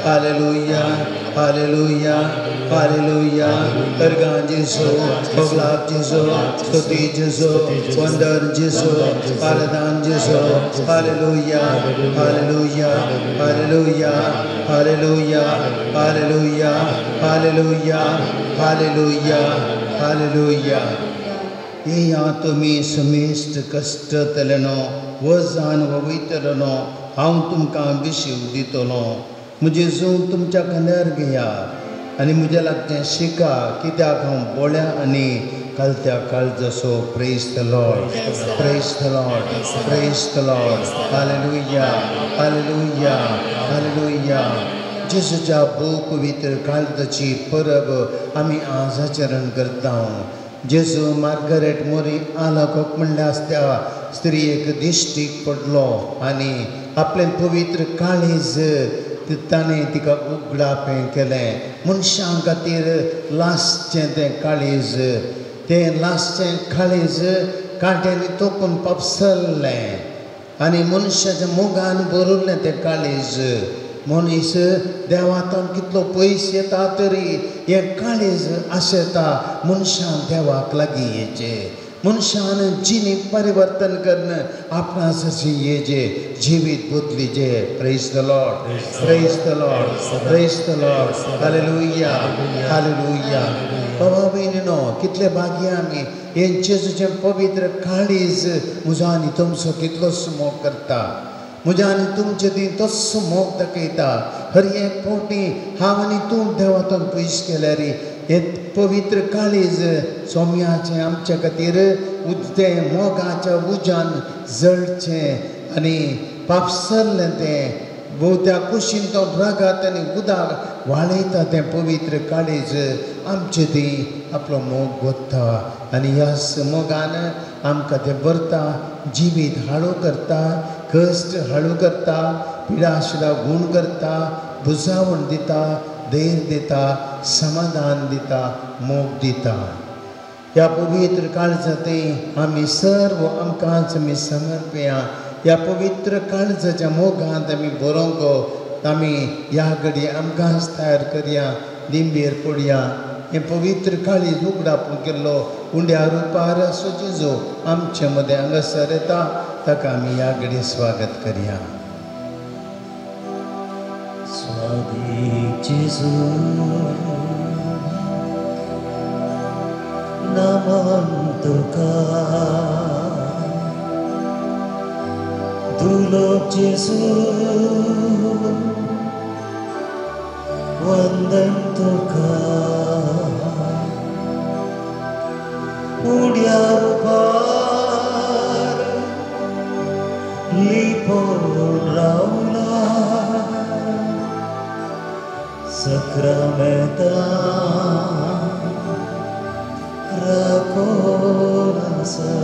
Hallelujah hallelujah hallelujah. अर्गां जेजू, भगलाब जेजू, स्तुती जेजू, वंदन जेजू, आराधन जेजू। Hallelujah hallelujah hallelujah hallelujah hallelujah hallelujah hallelujah hallelujah. येया तुमी समेस्त कश्ट तलेनो वजान वयतलेनो, हांव तुमकां विशीव दितलो। म्हजें जूं तुमच्या खांद्यार घेया आनी म्हज्या लागचें शिका, कित्याक हांव बोळ्या आनी कालत्या काळजाचो। Praise the Lord, praise the Lord, praise the Lord. Hallelujah hallelujah hallelujah. जेजूच्या भोव पवित्र काळजाची परब आमी आज आचरण करता। जेजू मार्गरेट मोरी आलाकोक म्हणल्यार आसत्या स्त्रियेक दिश्टीक पडलो आनी आपलें पवित्र काळीज ताणें तिका उगडापें केलें। मनशां खातीर लासचें तें काळीज, तें लासचें काळीज कांट्यांनी तोपून पापसल्लें आनी मनशाच्या मोगान भरिल्लें तें काळीज। मनीस देवातून कितलो पयस येता तरी हें काळीज आशेता मनशान देवाक लागीं येचें, मनशान जिणेंत परिवर्तन करून आपणा सरशी येजे, जिवीत बदलीजे। Praise the Lord, praise the Lord, praise the Lord. Hallelujah hallelujah. बाबा भयणीनो, कितले भाग्य आमी हें जेजूचें पवित्र काळीज म्हजो आनी तुमचो कितलोच मोग करता, म्हज्या आनी तुमचे ती तोच मोग दाखयता। हर एक फावटी हांव आनी तूं देवातून पयस केल्यार हें पवित्र काळीज सोम्याचें आमच्या खातीर तें मोगाच्या उज्यान जळचें आनी पापसरलें तें भोवत्या कुशीन तो रागात आनी उदक वाळयता तें पवित्र काळीज आमचे ती आपलो मोग गोत्ता आनी ह्याच मोगान आमकां तें भरता, जिवीत हाळू करता, कश्ट हाळू करता, पिडा गूण करता, बुजावण दिता, धैर्य दिता, समाधान दिता, मोग दिता। ह्या पवित्र काळजांत आमी सर्व आमकांच आमी समर्पया। ह्या पवित्र काळजाच्या मोगांत आमी बरोवंक आमी ह्या घडये आमकांच तयार करया, दिंबेर पडया। हें पवित्र काळीज उगडापून केल्लो उंड्या रुपार असो जेजू आमचे मदें हांगासर येता, ताका आमी ह्या घडये स्वागत करया। स्वादीक जेजू नमन तुका, दुर्लभ जेजू वंदन तुका। उड्या रुपार लिपोवन रावला, सक्रामेंतान राखून आसा।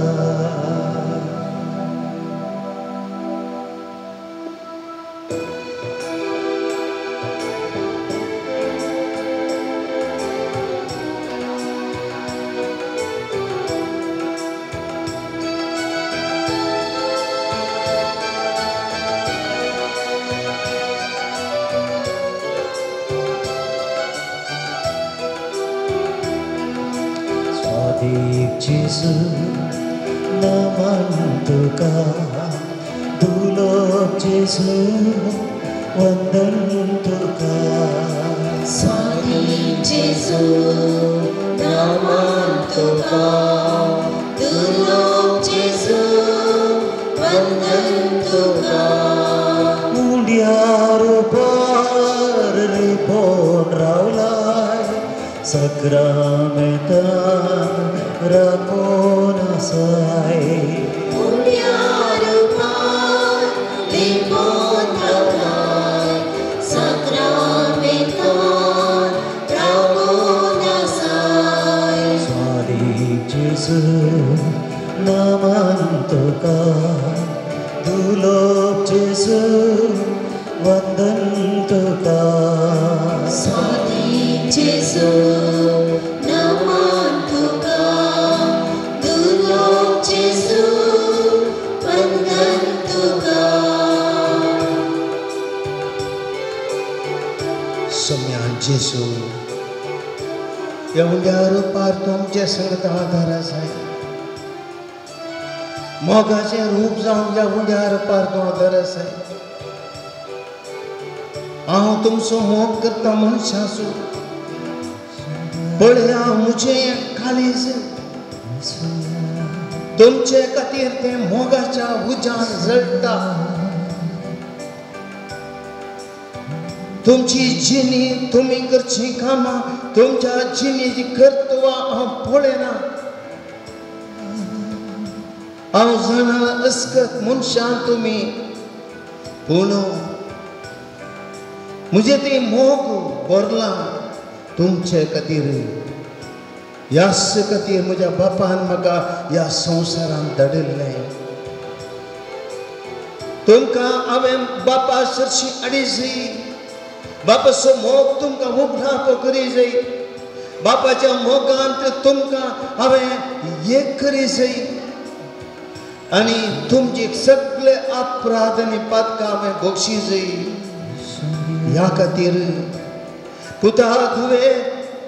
जेजू नमन तुका, दुर्लभ जेजू वंदन तुका। स्वादीक जेजू नमन तुका, दुर्लभ जेजू वंदन तुका। उंड्या रुपार लिपोवन रावलाय, सक्रामेंतान राखून आसाय। उंड्या रुपार लिपोवन रावलाय, सक्रामेंतान राखून आसाय। स्वादीक जेजू नमन तुका, दुर्लभ जेजू वंदन तुका। स्वादीक जेजू नमन तुका, दुर्लभ जेजू वंदन तुका। ह्या उंड्या रुपार तुमचे संगत आदार आसाय. मोगाचें रूप जावन ह्या उंड्या रुपार तूं आदार आसाय. हांव तुमचो मोग करता मनशाचो. पळया म्हजें काळीज तुमचे खातीर तें मोगाच्या उज्यान जळटा. तुमची जिणी तुमी करची कामां तुमच्या जिणेची कर्तवां हांव पळयना. हांव जाणा अस्कत मनशां तुमी, पूण म्हजें तें मोग भरलां तुमचे खातीर. ह्याच खातीर म्हज्या बापान म्हाका ह्या संवसारांत धाडिल्लें. तुमकां हांवें बापा सरशी हाडी जाय. बापाचो मोग तुमकां उगडाप करी जाय. बापाच्या मोगांत तुमकां हांवें एक करी जाय आनी तुमचे सगळे अपराध आनी पातकां हांवें भोगशी जाय. ह्या खातीर पुता तुवें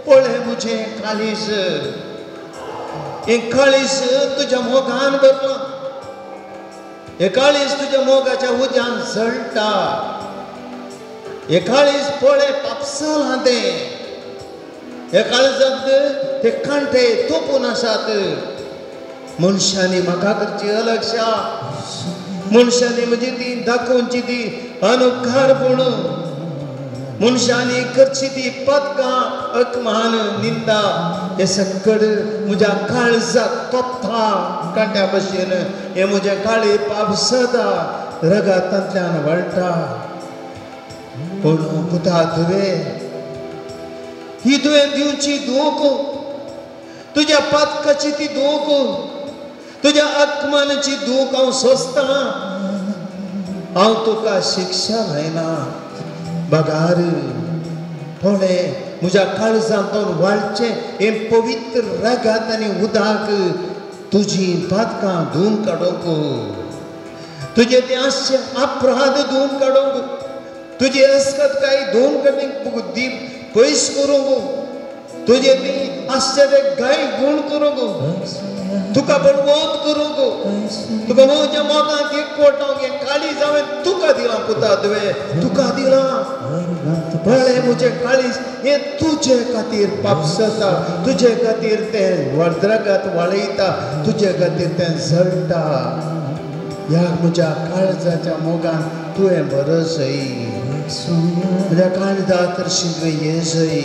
पळय म्हजें काळीज. हें काळीज तुज्या मोगान भरलां. हें काळीज तुज्या मोगाच्या उज्यान जळटा. हें काळीज पळय पापसलां तें. ह्या काळजांत ते कांटे तोपून आसात. मनशांनी म्हाका करची अलक्षा, मनशांनी म्हजी ती दाखोवची ती अनुकारपण, मनशांनी करची ती पदकां अकमान निंदा हे सकड म्हज्या काळजाक तोपता कांट्या भशेन. हें म्हजें काळी पाप सदां रगातांतल्यान वळटा. पूण पुता तुवें ही तुवें दिवची दूख, तुज्या पातकाची ती दूख, तुज्या आत्मानाची दूख हांव सोंसतां. हांव तुका शिक्षा लायना. बगार पळय म्हज्या काळजांतून वाळचें हें पवित्र रगात आनी उदक तुजी पातकां धुवन काडूंक, तुजे ते आसचे अपराध धुवन काडूंक, तुजी अस्कतकाय धुवन काडूंक, दीप पयस करूंक, तुजे ती आसचे ते गाय गुण करूंक, तुका बळवंत करूंक, तुका म्हज्या मोगांत एक पोटांक हें काळीज हांवें तुका दिलां. पुता तुवें तुका दिलां. पळय म्हजें काळीज हें तुजे खातीर पापसता, तुजे खातीर तें वड्रगात वाळयता, तुजे खातीर तें जळटा. ह्या म्हज्या काळजाच्या मोगान तुवें बरसय. म्हज्या काळजा तर्शी तुवें ये जय.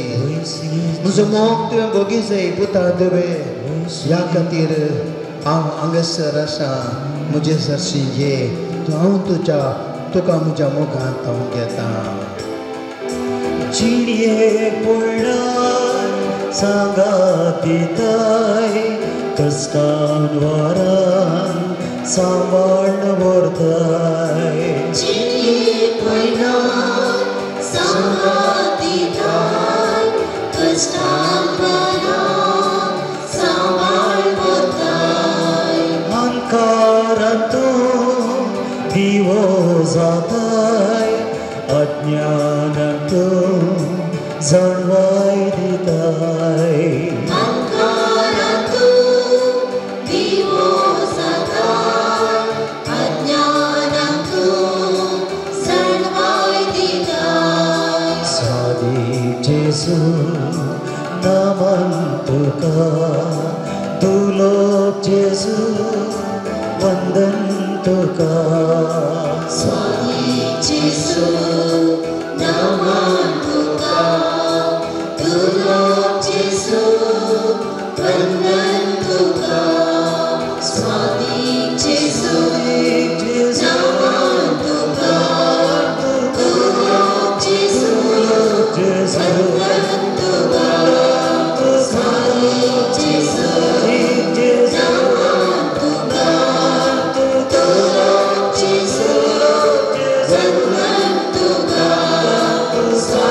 म्हजो मोग तुवें भोगी जय पुता तुवें. ह्या खातीर हांव हांगासर आसा. म्हजे सरशी ये तूं हांव तुज्या तुका म्हज्या मोगांत हांव घेता. जिणये पडल्यार सांगात दिताय, कश्टान वारान सांबाळ्ळ व्हरताय. जिणये पडल्यार सांगात दिताय, कश्टान वारान सांबाळ व्हरताय. अंकारांतू दिवो जाताय, अज्ञानांतू जाणवाय दिताय. अंकारांतू दिवो जाताय, अज्ञानांतू जाणवाय दिताय. स्वादीक जेजू नामान तुका, दुलोक जेजू वंदन तुका. स्वादीक जेजू नामान तुका, दुलोक जेजू वंदन तुका. स्वादीक जेजू नामान तुका, दुलोक जेजू वंदन तुका. स्वादीक जेजू नामान तुका, दुलोक जेजू वंदन तुका.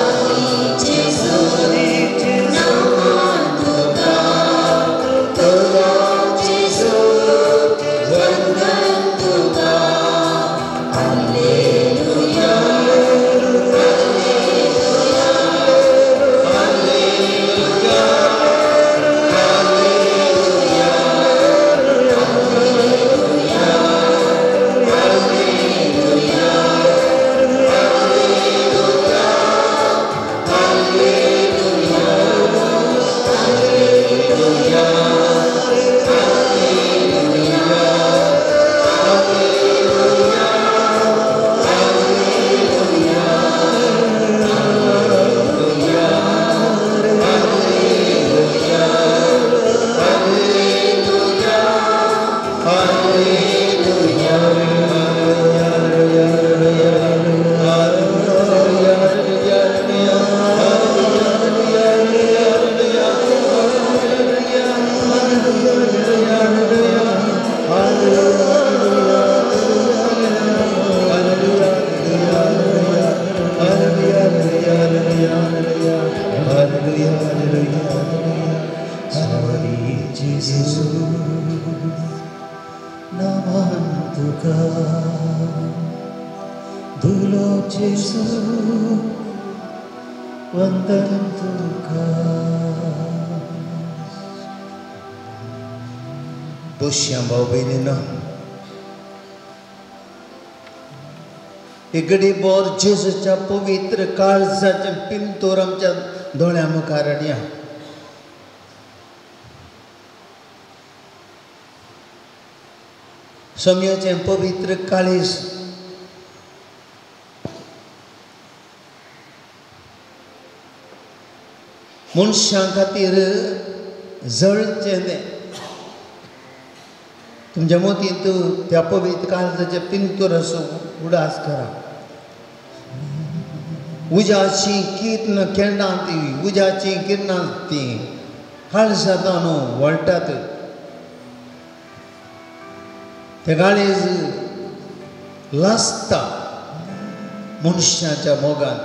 नामान तुका दुलो जेजू वंदन तुका. बसया भाव भयणीनो, इगडी बोर जेजूच्या पवित्र काळजाचें पिंतूर आमच्या दोळ्या मुखार हाडया. सोम्याचें पवित्र काळीज मनशां खातीर जळचें तें तुमच्या मतींत त्या पवित्र काळजाचें पिंतूर असो उडास करा. उज्याची किर्ण केंडां ती उज्याची किरणां ती काळजांत न्हू वळटात. ते काळीज लासता मनशाच्या मोगान.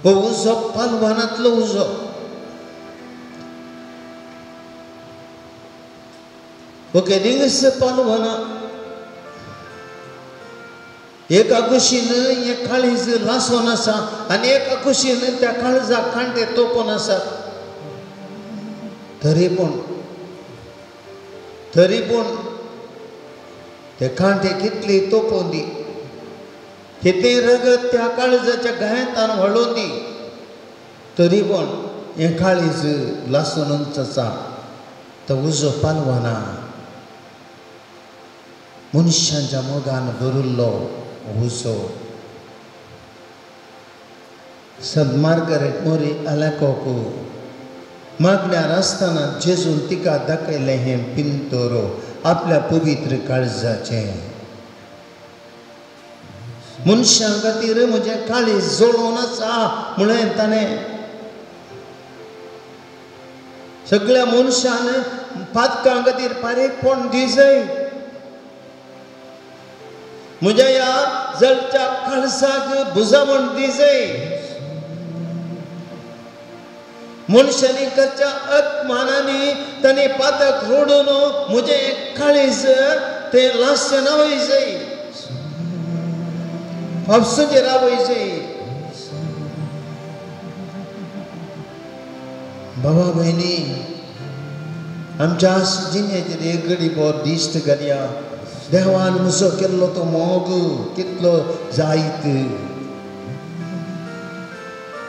हो उजो पालवानांतलो उजो. ओके रिंगस पालवाना एका कुशीन हें काळीज लासोन आसा आनी एका कुशीन त्या काळजाक कांटे तोपोन आसा. तरी पूण ते कांटे कितली तोपोन दी, कितलें रगत त्या काळजाच्या गायतान व्हळोन दी, तरी पूण हें काळीज लासोनूच आसा. तो उजो पालवाना मनशांच्या मोगान भरिल्लो उजो. संत मार्गरेट मोरी आलेकोक मागण्यार आसतना जेजून तिका दाखयलें हें पिंतोरो आपल्या पवित्र काळजाचें. मनशां खातीर म्हजें काळीज जळोवन आसा म्हणलें ताणें. सगळ्या मनशान पातकां खातीर पारेकपण दिसय. म्हज्या ह्या जळच्या काळजाक भुजावण दिसय. मनशांनी करच्या अपमानांनी ताणें पातक रोडून म्हजें काळीज तें लासचें ना वयजय, फापसूचें रावयजय. बाबा भयणी, आमच्या जिणेचेर एक घडी बोर दिश्ट घालया. देवान म्हजो केल्लो तो मोग कितलो जायत.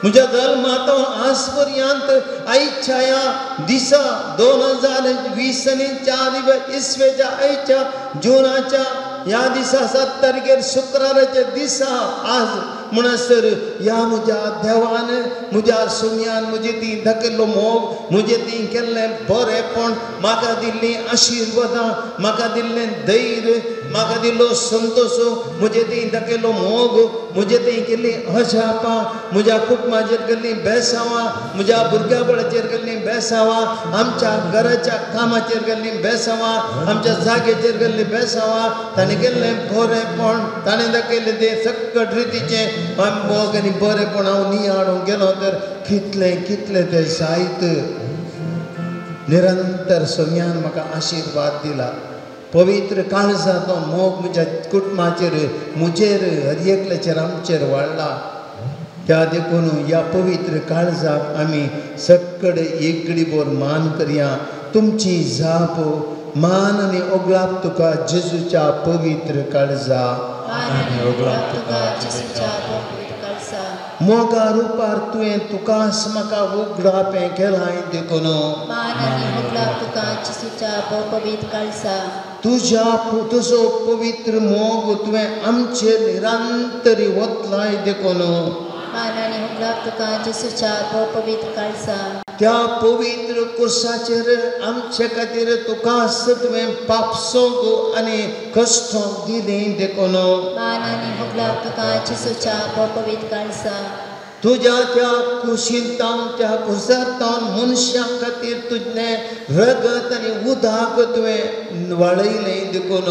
म्हज्या धर्मांत आज पर्यंत आयच्या ह्या दिसा 2020 आनी 4 इसवेच्या आयच्या जुनाच्या ह्या दिसा 7 तारखेर शुक्राराच्या दिसा आज म्हणसर ह्या म्हज्या देवान म्हज्या सुम्यान म्हजे ती दाखयल्लो मोग, म्हजे ती केल्लें बरेंपण, म्हाका दिल्लीं आशिर्वादां, म्हाका दिल्लें धैर्य, म्हाका दिल्लो संतोश, म्हजे ती दाखयल्लो मोग, म्हजे ती केल्लीं अजापां, म्हज्या कुटुंबाचेर केल्लीं बेसावां, म्हज्या भुरग्या बाळाचेर केल्लीं बेसावां, आमच्या घराच्या कामाचेर केल्लीं बेसावां, आमच्या जाग्याचेर केल्लीं बेसावां, ताणें केल्लें बरेंपण, ताणें दाखयल्लें तें सकट रितीचें मोग आनी बरेंपण हांव नियाळूंक गेलो तर कितलें कितलें तें जायत. निरंतर सोम्यान म्हाका आशिर्वाद दिला. पवित्र काळजाचो मोग म्हज्या कुटुंबाचेर, म्हजेर, हर एकल्याचेर आमचेर वाडला. त्या देखून ह्या पवित्र काळजाक आमी सकड एकडी बोर मान करया. तुमची जाप मान आनी ओगळाप तुका जेजूच्या पवित्र काळजा. मोगा रुपार तुवें तुकाच म्हाका उगडापें केलां देखून तुज्या तुजो पवित्र मोग तुवें आमचेर निरंतरी वतलाय देखून त्या पवित्र कुर्साचेर आमचे खातीर तुकाच तुवें पापसोंक आनी कश्टोंक दिली देखून तुज्या त्या कुशींतावन त्या कुर्सांतावन मनशां खातीर तुजें रगत आनी उदक तुवें वाळयलें देखून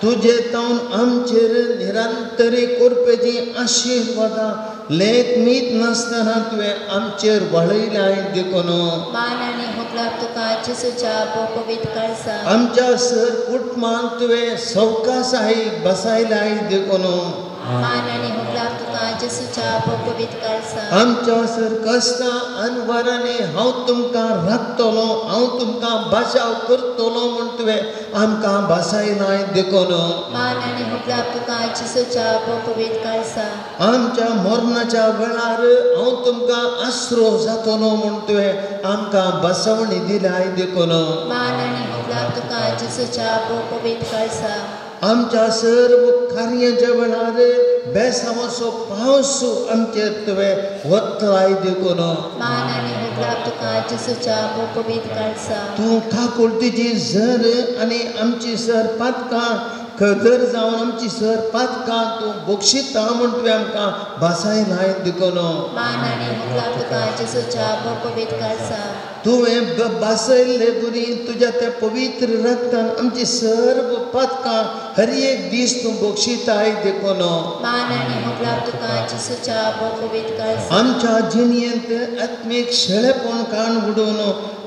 तुजे तावन आमचेर निरंतरी करपेची आशिर्वादां लेख मीत नासतना तुवें आमचेर वळयलाय देखून मान आनी होगलाप तुका जेजूच्या पवित्र काळजा आमच्या सर कुटुंबांत तुवें सवकासाय बसायलाय देखून मान आनी होगलाप तुका जेजूच्या पवित्र काळजा आमच्या सर कश्टां अनवरांनी हांव तुमकां राखतलो हांव तुमकां बचाव करतलो म्हूण तुवें आमकां बसायलाय देखून मान आनी होगलाप तुका जेजूच्या पवित्र काळजा आमच्या मरणाच्या वेळार हांव तुमकां आसरो जातलो म्हूण तुवें आमकां बसवणी दिलाय देखून मान आनी होगलाप तुका जेजूच्या पवित्र काळजा आमच्या सर्व कार्याच्या वेळार बेसावाचो पावस आमचेर तुवें वतलाय देखून मान आनी होगलाप तुका जेजूच्या पवित्र काळजा तूं काकुळटीची झर आनी आमची सर पातकां खदर जावन आमची सर पातकां तूं बक्षिता म्हूण तुवें आमकां भासायलाय देखून मान आनी होगलाप तुका जेजूच्या पवित्र काळजा तुवें भासयल्ले गुरी तुज्या त्या पवित्र रक्तान आमची सर्व पातकां हर एक दीस तूं बक्षिताय देखून मान आनी होगलाप तुका जेजूच्या पवित्र काळजा आमच्या जिणेंत आत्मीक शेळेपण काण उडोवन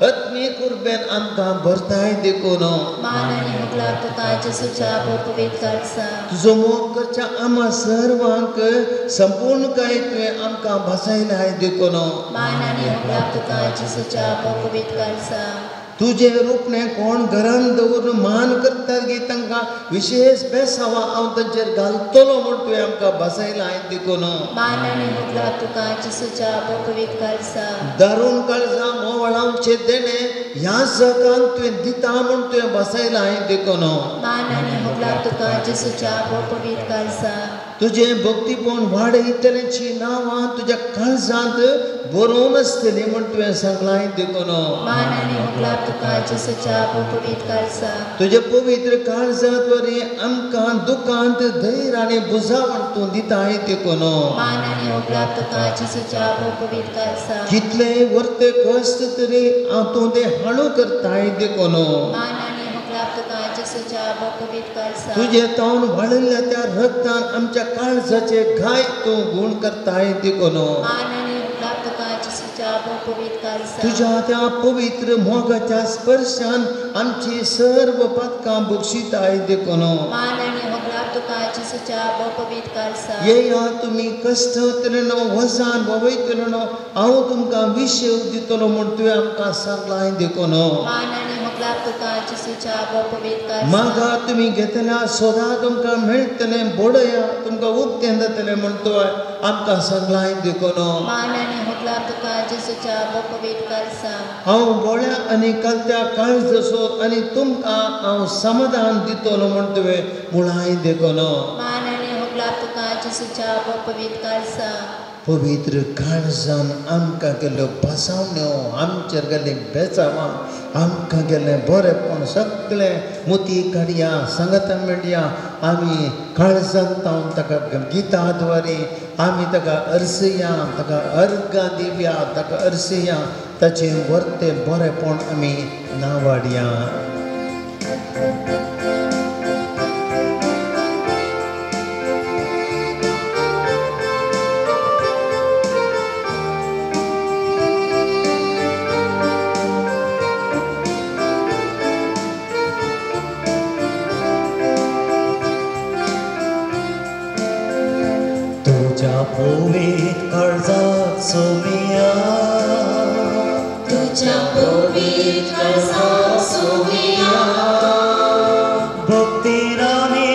आत्मीक उर्बेन आमकां भरताय देखून मान आनी होगलाप तुका जेजूच्या पवित्र काळजा तुजो मोग करच्या आमा सर्वांक संपूर्ण काय तुवें आमकां भासायलाय देखून मान आनी होगलाप तुका जेजूच्या पवित्र काळजा तुजें रुपणें कोण घरान दवरून मान करतात गी तांकां विशेष बेसावा हांव तांचेर घालतलो म्हूण तुवें आमकां भासायलाय देखून मान आनी होगलाप तुका जेजूच्या पवित्र काळजा दारून काळजा मोवळांचे देणें ह्या जगान तुवें दिता म्हूण तुवें भासायलाय देखून मान आनी होगलाप तुका जेजूच्या पवित्र काळजा तुजें भक्तीपण वाडयतल्याची नांवां तुज्या काळजांत बरोवन आसतलीं म्हूण तुवें सांगलाय देखून मान आनी होगलाप तुका जेजूच्या पवित्र काळजा तुज्या पवित्र काळजांत वरी आमकां दुकांत धैर्य आनी बुजावण तूं दिताय देखून मान आनी होगलाप तुका जेजूच्या पवित्र काळजा कितले वर्ते कश्ट तरी हांव तूं ते हाणू करताय देखून मान आनी होगलाप तुका जेजूच्या पवित्र काळजा तुजे तावन वाडिल्ल्या त्या रक्तान आमच्या काळजाचे घाय तूं गूण करताय देखून मान आनी होगलाप तुका जेजूच्या पवित्र काळजा तुज्या त्या पवित्र मोगाच्या स्पर्शान आमची सर्व पातकां बक्षिताय देखून मान आनी होगलाप तुका जेजूच्या पवित्र काळजा येया तुमी कश्ट तरेनो वजान वयतलेनो हांव तुमकां विशेव दितलो म्हूण तुवें आमकां सांगलाय देखून मान आनी होगलाप तुका जेजूच्या पवित्र काळजा मागा तुमी घेतल्या सोदा तुमकां मेळटलें बडया तुमकां उक्तें जातलें म्हूण तुवें आमकां सांगलाय देखून मान आनी होगलाप तुका जेजूच्या पवित्र काळजा हांव बोळ्या आनी कलत्या काळजाचो आनी तुमकां हांव समाधान दितलो म्हूण तुवें मुळाय देखून मान आनी होगलाप तुका जेजूच्या पवित्र काळजा पवित्र काळजान आमकां केल्ल्यो भासावण्यो आमचेर गेल्लीं बेचावां आमकां गेल्लें बरेंपण सगळें मोती काडया सांगाता मेळया आमी काळजान तावन ताका गितां द्वारे आमी ताका अरसया ताका अर्गां दिवया ताका अरसया ताचें वर्तें बरेंपण आमी नावाडया. तुझ्या पवित्र काळजाक सोमिया तुझ्या पवित्र काळजाक सोमिया भक्तीन आमी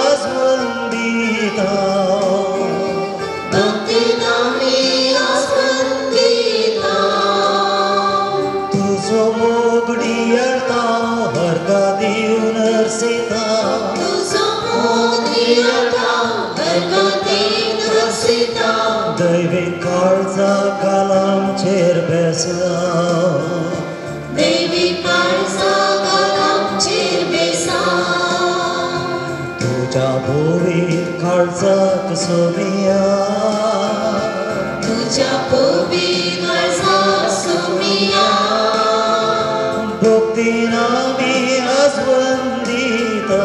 आसवंदिता भक्तीन आमी आसवंदिता तुजो मोग दियळता हरगा दिवन अरसिता तुजो मोग दियळता हरगा दिवन अरसिता दैवी काळजा कालांचेर बेसा दैवी काळजा कालांचेर बेसा तुझ्या पवित्र काळजाक सोमिया तुझ्या पवित्र काळजाक सोमिया भक्तीन आमी आसवंदिता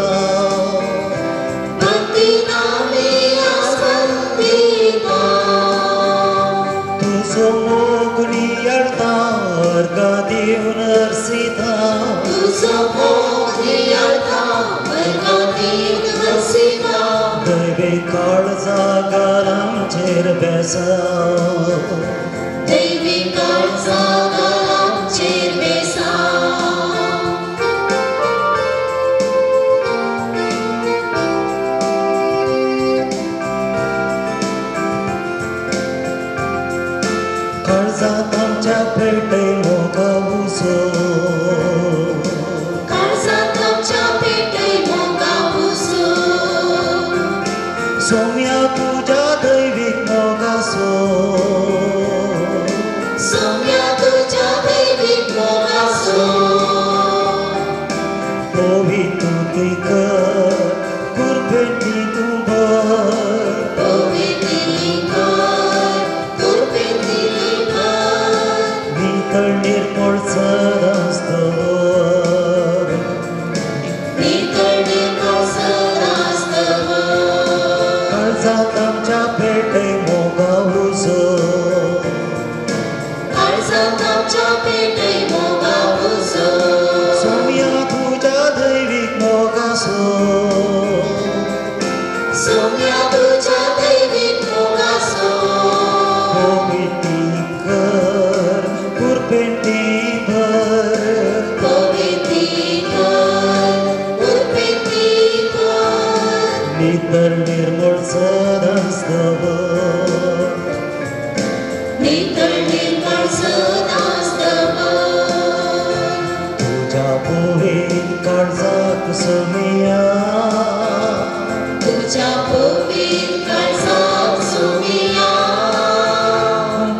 भक्तीन आमी आसवंदिता. अर्घा दिवन अर्सिता तुजो मोग नियाळता अर्घा दिवन अर्सिता दैवी काळजा गालांचेर बेसांव दैवी काळजा गालांचेर बेसांव काळजांत आमच्या पेटय मोगा उजो काळजांत आमच्या पेटय मोगा उजो सोम्या तुज्या दैवीक मोगासो सोम्या तुज्या दैवीक मोगासो पवित्र ती कर कुरपेटी तूं भर पवित्र कर कुरपेटी भर नितळ निर्मळ सदांच दवर नितळ निर्मळ सदांच दवर काळजांत आमच्या पेटय मोगा उजो काळजांत आमच्या पेटय मोगा उजो सोम्या तुज्या दैवीक मोगासो सोम्या तुज्या दैवीक मोगासो पवित्र कर कुरपेटी भर पवित्र कर कुरपेटी भर नितळ निर्मळ सदांच दवर नितळ निर्मळ सदांच दवर तुज्या पवित्र काळजाक सोम्या तुज्या पवित्र काळजाक सोम्या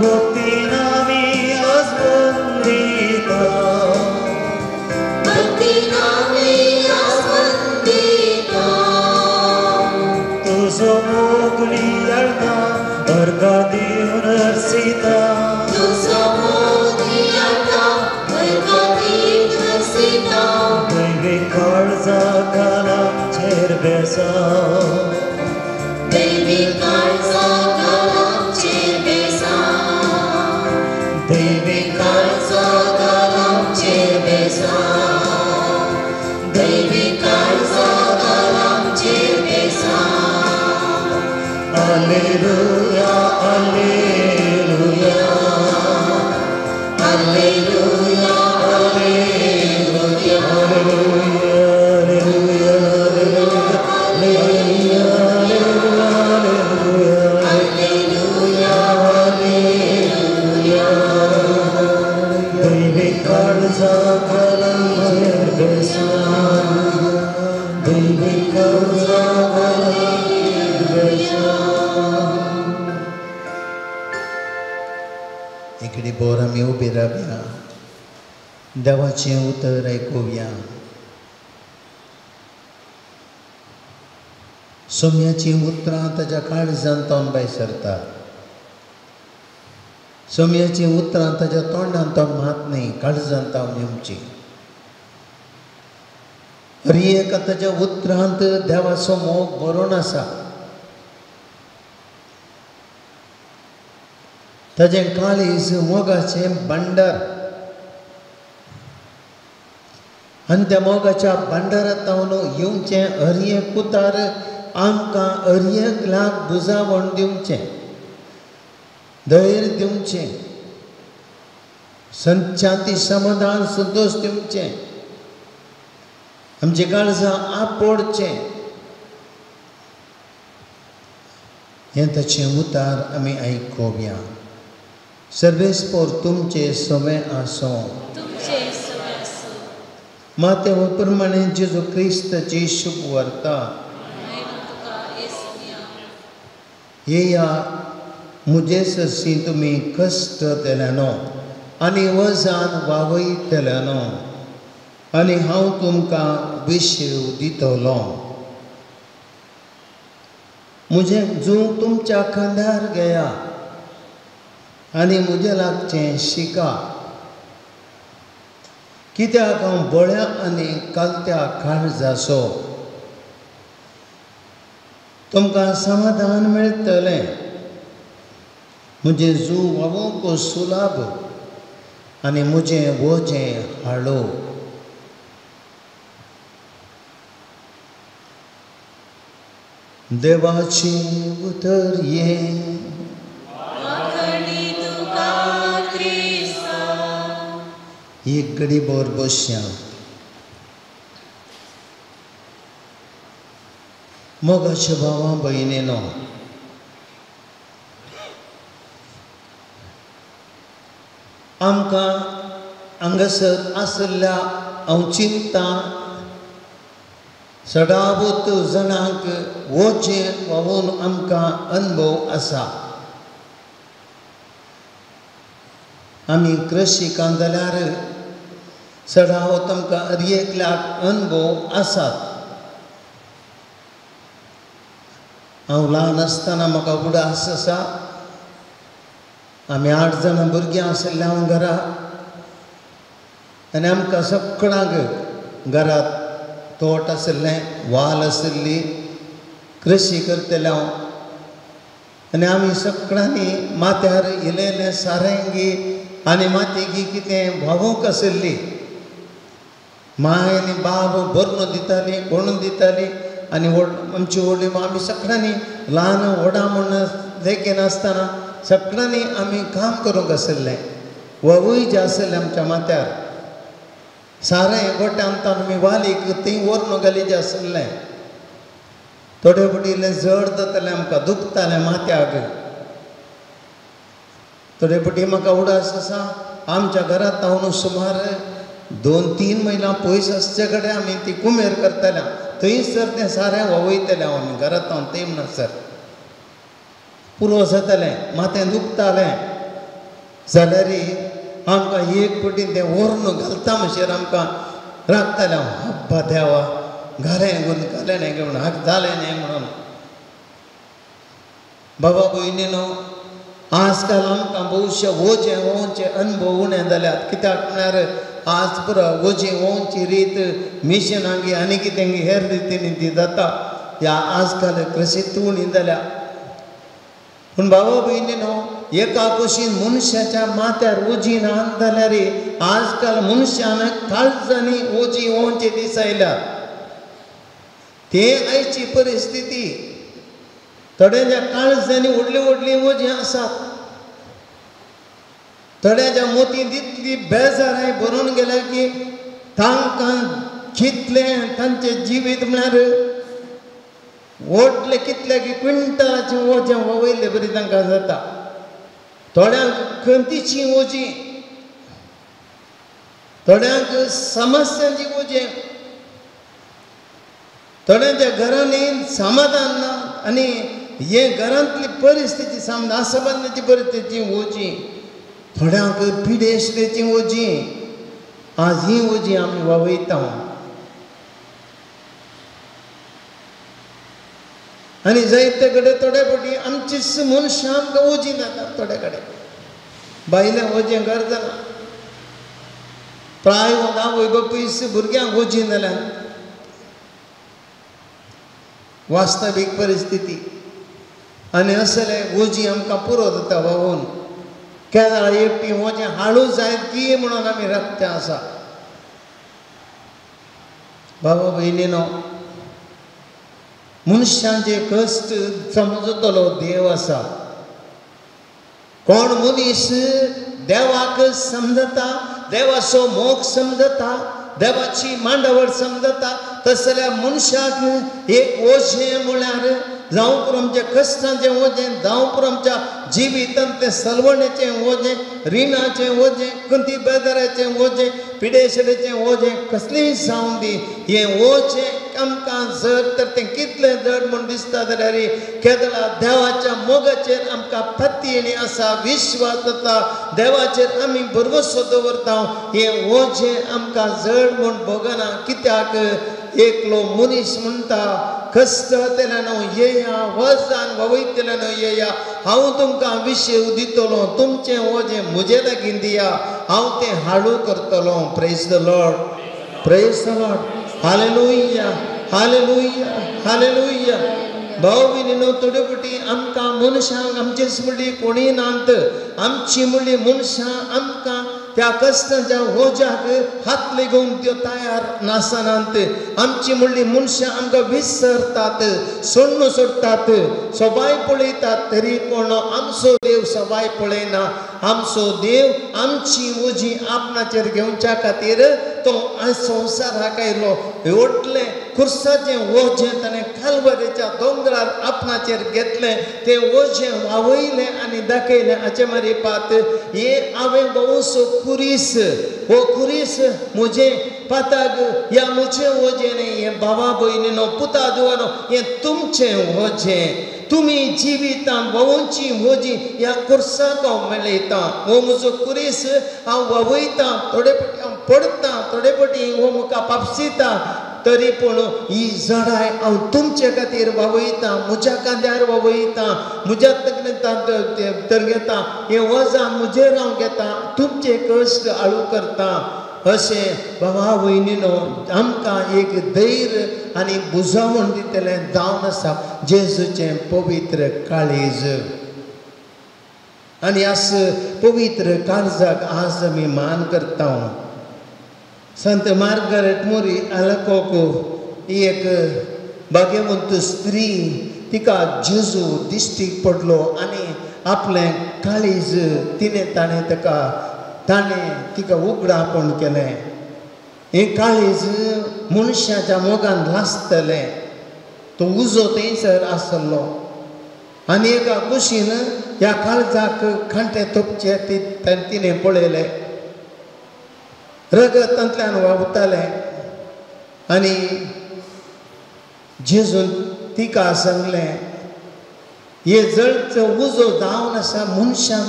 भक्तीन आमी आसवंदिता भक्तीन आमी आसवंदिता तुजो मोग नियाळता अर्घा दिवन अर्सिता तुजो मोग नियाळता अर्घा दिवन अर्सिता दैवी काळजा गालांचेर बेसांव दैवी काळजा गालांचेर बेसांव दैवी काळजा गालांचेर बेसांव दैवी काळजा गालांचेर बेसांव Alleluia, alleluia, alleluia, alleluia, alleluia, alleluia, alleluia, alleluia, alleluia. दैवी काळजा गालांचेर बेसांव दैवी काळजा गालांचेर बेसांव इकडे बोर आमी उबी रावया देवाचें उतर आयकुया सोम्याचीं उतरां ताच्या काळजान तोंड भायर सरता सोम्याचीं उतरां ताच्या तोंडान तोंड मात न्ही काळजान तावन येवची हर एक ताच्या उतरांत देवाचो मोग भरून आसा ताजें काळीज मोगाचें भांडार आनी त्या मोगाच्या भांडारांत येवचें हर एक उतार आमकां हर एकल्याक बुजावण दिवचें धैर्य दिवचें शांती समाधान संतोश दिवचें आमचें काळजां आपोडचें हें ताचें उतार आमी आयकुया सर्वेस्पोर तुमचे सवे आसो तुमचे सवे आसूं माते प्रमाणे जेजू क्रिस्ताची शुभ वार्ता तुका येसुया येया म्हजे सरशी तुमी कश्ट तेल्यानो आनी वजान वावयतल्यानो आनी हांव तुमकां विशेव दितलो म्हजें जूं तुमच्या खांद्यार घेया आनी म्हजें लागचें शिका कित्याक हांव बळ्या आनी कालत्या काळजाचो तुमकां समाधान मेळटलें. म्हजें जू वागोवंक सुलाभ आनी म्हजें वजें हाडो. देवाचें उतर हें. एक घडी भर बसया. मोगाच्या भावा भयणीनो, आमकां हांगासर आशिल्ल्या हांव चिंता सदावत जाणांक वचें व्हांवून आमकां अनुभव आसा. आमी कृशिकान जाल्यार सदावत आमकां हर एकल्याक अनुभव आसात. हांव ल्हान आसतना म्हाका उडास आसा, आमी 8 जाणां भुरगीं आशिल्लीं हांव घरा आनी आमकां सगळ्यांक घरांत तोट आशिल्लें, वाल आशिल्ली, कृशी करतले हांव आनी आमी सगळ्यांनी माथ्यार इल्लें सारंगी आनी मातयेगी कितें व्हांवूंक आशिल्ली. माय आनी बाब भरून दिताली, कोणून दिताली आनी व्हड आमची व्हडली आमी सगळ्यांनी ल्हान व्हडां म्हूण लेखिनासतना सगळ्यांनी आमी काम करूंक आशिल्लें. ववूय जें आशिल्लें आमच्या माथ्यार सारें गोट्यान आमी वालीक थंय व्हरून घालीचें आशिल्लें. थोडे फावटी इल्लें जड जातालें आमकां, दुखतालें माथ्याक. थोडे फावटी म्हाका उडास आसा आमच्या घरांत हांव सुमार 2-3 मैलां पयस आसचे कडेन आमी ती कुमेर करताले. थंयसर तें सारें व्हांवयतलें हांव आमी घरांत हांव थंय म्हणसर पुरो जातालें, माथें दुखतालें. जाल्यार आमकां एक पटी तें व्हरून घालता म्हणसर आमकां राखतालें हांव, अब्बा देवा घालें म्हणून घालें न्ही म्हणून हाक जालें न्ही म्हणून. बाबा भयणीनो, आजकाल आमकां भोवशे वजें व्होवचे अनुभव उणें जाल्यात. कित्याक म्हळ्यार आज पुरो वजें व्होवची रीत मिशनांगी आनी कितें हेर रितींनी ती जाता. ह्या आजकाल कृशीत उणी जाल्या. पूण बाबा भयणीनो, एका कुशीन मनशाच्या माथ्यार वजीं ना जाल्यार आजकाल मनशान काळजांनी वजीं व्होवचे दीस आयल्यात. ते आयची परिस्थिती. थोड्यांच्या काळजांनी व्हडलीं व्हडलीं वजीं आसात, थोड्यांच्या मोतींत इतली बेजाराय भरून गेल्या की तांकां कितलें तांचें जिवीत म्हळ्यार व्हडलें कितले की क्विंटलाचें वजें व्हांवयल्ले बरी तांकां जाता. थोड्यांक खंतीचीं वजीं, थोड्यांक समस्यांची वजें, थोड्यांच्या घरांनी समाधान ना आनी हे घरांतली परिस्थिती असमाधानाची परिस्थिती वजीं, थोड्यांक पिडेस्टेची वजीं. आज ही वजीं आमी व्हांवयता. आनी जायते कडेन थोडे फावटी आमचीच मनशां आमकां वजीं जातात. थोडे कडेन बायलें वजें गरजना, प्राय आवय बापूय भुरग्यांक वजीं जाल्यान. वास्तवीक परिस्थिती आनी असले वजीं आमकां पुरो जाता व्हांवून. केदळा एकटी वजें हाडू जायत की म्हणून आमी रक्तें आसा. बाबा भयणीनो, मनशांचे कश्ट समजतलो देव आसा. कोण मनीस देवाक समजता, देवाचो मोग समजता, देवाची मांडावळ समजता, तसल्या मनशाक एक वजें म्हळ्यार जावं पुरो आमच्या कश्टांचें वजें, जावं पुरो आमच्या जिवितांत तें सलवणेचें वजें, रिणाचें वजें, खंती बेजाराचें वजें, पिडेशेडेचें वजें, कसलीय जावं दी, हें वजें आमकां जर तर तें कितलें जड म्हूण दिसता जाल्यार केदळा देवाच्या मोगाचेर आमकां पत्तीणी आसा, विश्वास जाता, देवाचेर आमी भरवसो दवरता. हें वजें आमकां जड म्हूण भोगना. कित्याक एकलो मनीस म्हणटा, कश्ट जातल्यान येया, वजान व्हांवयतल्यान येया, हांव तुमकां विशय दितलो, तुमचें वजें म्हजे लागीं दिया, हांव तें हाडू करतलो. Praise the Lord, praise the Lord, hallelujah, hallelujah, hallelujah. भाव भयणीनो, थोडे फावटी आमकां मनशांक आमचेच म्हणली कोणीय नात, आमची म्हणली मनशां आमकां त्या कश्टांच्या वोज्याक हात लेगून त्यो तयार नासनात. आमची म्हणली मनशां आमकां विसरतात, सोडून सोडटात, सबाय पळयतात, तरी पूण आमचो देव सबाय पळयना. आमचो देव आमची वोजी आपणाचेर घेवच्या खातीर तो संवसाराक आयलो. व्हडलें खुर्साचें वोजें ताणें कालवरेच्या दोंगरार आपणाचेर घेतलें, तें वोजें व्हांवयलें आनी दाखयलें. हाचें मारिपात हें हांवें भोवसो खुरीस, हो खुरीस म्हजें पाताक ह्या म्हजें वोजें न्ही, हें भावा भयणीनो पुता धुवानो हें तुमचें वोजें. तुमी जिवितांत भोंवची वोजी ह्या खुर्साक हांव मेळयतां. हो म्हजो खुरीस हांव व्हांवयतां, थोडे फावटी हांव पडटा, थोडे फावटी हो म्हाका पापसिता, तरी पूण ही जडाय हांव तुमचे खातीर व्हांवयतां, म्हज्या कांद्यार व्हांवयतां, म्हज्या तकलेंत तर घेता, हें वजां म्हजेर हांव घेता, तुमचे कश्ट हाळू करता. अशें बाबा भयणीनो आमकां एक धैर्य आनी बुजावण दितलें जावन आसा जेजूचें पवित्र काळीज. आनी आज पवित्र काळजाक आज आमी मान करता. संत मार्गरेट मोरी आलकोक ही एक भाग्यवंत स्त्री, तिका जेजू दिश्टीक पडलो आनी आपलें काळीज तिणें ताणें ताका ताणें तिका उगडापण केलें. हें काळीज मनशाच्या मोगान लासतलें. तो उजो थंयसर आसलो आनी एका कुशीन ह्या काळजाक कांटे तोपचे तिणें पळयलें. रगत तांतल्यान व्हांवतालें आनी जेजून तिका सांगलें, हे जळचो उजो जावन आसा मनशां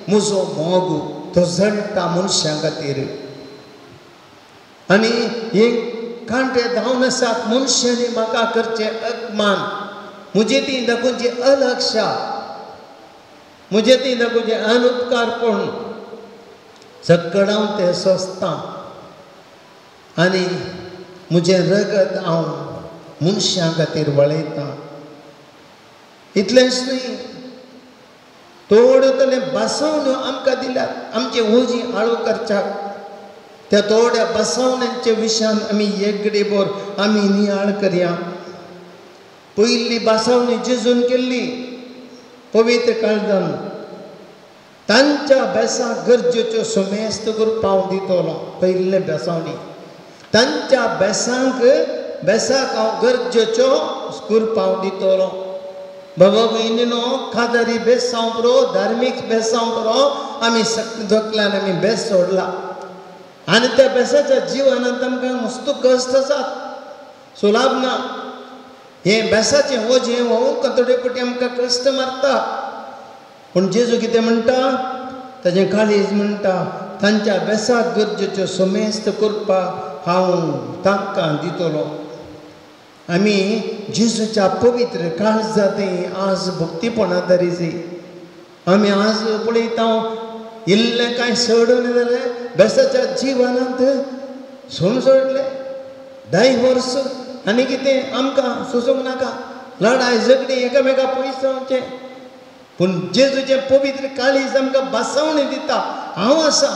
म्हजो मोग, तो जळटा मनशां खातीर. आनी हे कांटे धांवन आसात मनशांनी म्हाका करचें अपमान, म्हजे ती दाखोवची अलक्षा, म्हजे ती दाखोवचें अनुपकारपण, सगळें हांव तें सोंसतां आनी म्हजें रगत हांव मनशां खातीर वळयतां. इतलेंच न्ही, थोड्यो तले बसवण्यो आमकां दिल्यात आमचे वोजी आळू करच्याक. त्या थोड्या बसवण्यांच्या विशयान आमी एक आमी नियाळ करया. पयली बसवणी जेजून केल्ली पवित्र काळजान, तांच्या बेसाक गरजेच्यो सुमेस्त करून दितलो. पयले बेसावणी तांच्या बेसांक बेसाक हांव गरजेच्यो कुरपाव दितलो. बाबा भयणीनो खादारी बेसांव पुरो, धार्मीक बेसांव पुरो, आमी धोकल्यान आमी बेस सोडला आनी त्या बेसाच्या जिवनांत आमकां मस्त कश्ट आसात, सुलाभ ना. हें बेसाचें वजें व्हांवूंक थोडे फावटी आमकां कश्ट मारता. पूण जेजू कितें म्हणटा, ताजें काळीज म्हणटा, तांच्या बेसाक गरजेच्यो सुमेस्त करपाक हांव तांकां दितलो. आमी जेजूच्या पवित्र काळजांत आज भक्तीपणा दरीजी आमी आज पळयता. इल्लें कांय सोडून जालें बेसाच्या जिवनांत सोडून सोडलें डायवोर्स आनी कितें आमकां सोसूंक नाका, लडाय झगडी एकामेका पयस जावचें. पूण जेजूचें पवित्र काळीज आमकां बसवणी दिता, हांव आसा,